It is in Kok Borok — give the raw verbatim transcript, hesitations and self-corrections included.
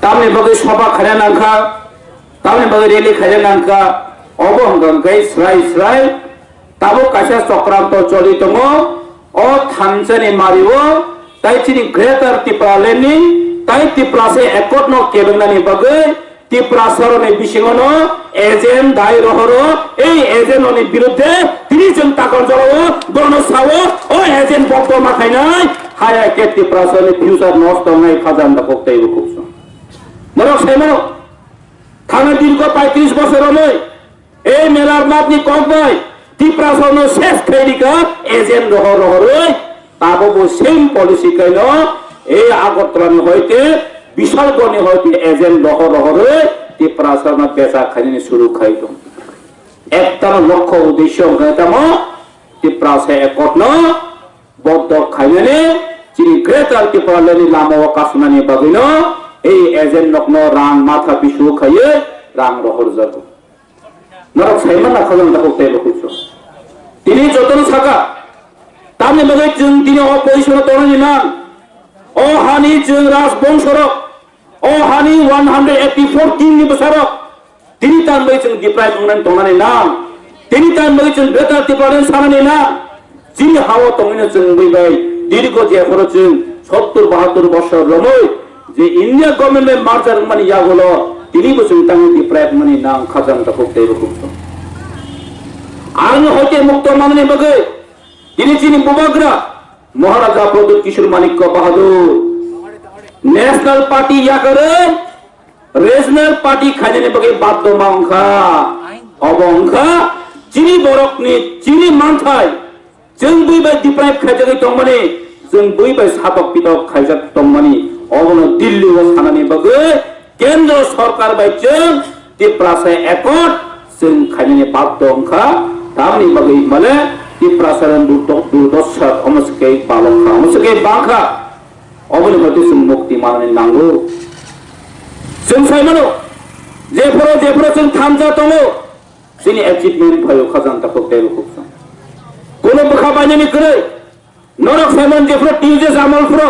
Tamni bagwi soba khaina nangkha, tamni bagwi rally khaina nangkha, obo hwnkha hwnkhe srai srai tabuk kaisa chokranto choli tongo. O thansani mario tai chini Greater Tipraland ni tai Tiprasa Accord no kebengnani bagwi Tiprasarokni bisingono agent dai rohoro, ei agent rokni birudde tini chwng takon jorao bono sao, o agent bokto ma khainai, haya khe Tiprasarokni future nosto wngnai khajang da kok teibo kubso. Norok saimano, thangna dirgo paitris bosor romoi, ei melar matni kok bai Tiprasarokno ses khairika agent rohor rohoroi, tabo bo same policy kaino ei Agartala ni hoite Bishalgarh ni hoite agent rohor rohoroi Tiprasarokno becha khainani suru khai tong. Ekta lokho uddesho hwnkhe tamo Tiprasa Accord no boddo khainani chini Greater Tipraland ni lama o kasnani bagwino ei agent rokno rang matha bisu khaiwi rang rohor jago. Norok saimano khajang da kok teibo kubso. Tini jotono saka, tamni bagwi chwng tini o position o tongnani nang. O hani chwng rajbongsorok, o hani one hundred eighty four king ni bwsarok, tini tamni bagwi chwng deprive wngnani tongnani nang. Tini tamni bagwi chwng Greater Tipraland sanani nang. Chini hao tongwino chwng bui bai dirgo jephoro chwng sottur bahattur bosor romwi je India government bai merger wngmani yagulo tinibo chwng tangwi deprive wngmani nang khajang takhuk teibo kubso. Aroni hoite mukto manani bagwi tini chini bubagra Maharaja Pradyut Kishore Manikya Bahadur National Party yakarwi Regional party khainani bagwi baddo ma wngkha. Obo wngkha chini borokni chini manthai. Chwng bui bai deprive khaijagwi tongmani, chwng bui bai satok pitok khaijak tongmani, obono Delhi o sanani bagwi Kendro Sorkar bai chwng Tiprasa Accord chwng khainani baddo wngkha. Tamni bagwi himale Tiprasa rok durdo-, durdosa omo se khe balok kha, omo se khe bang kha. Oboni hwnkhe chwng mukti manani nango. Chwng sai mano, jephuru, jephuru chwng thansa tongo, chini achievement phaio khajang takhuk teibo khuksa. Kono bwkha bainani kwrwi, norok sai mano jephuru Tuesday jamal phuru,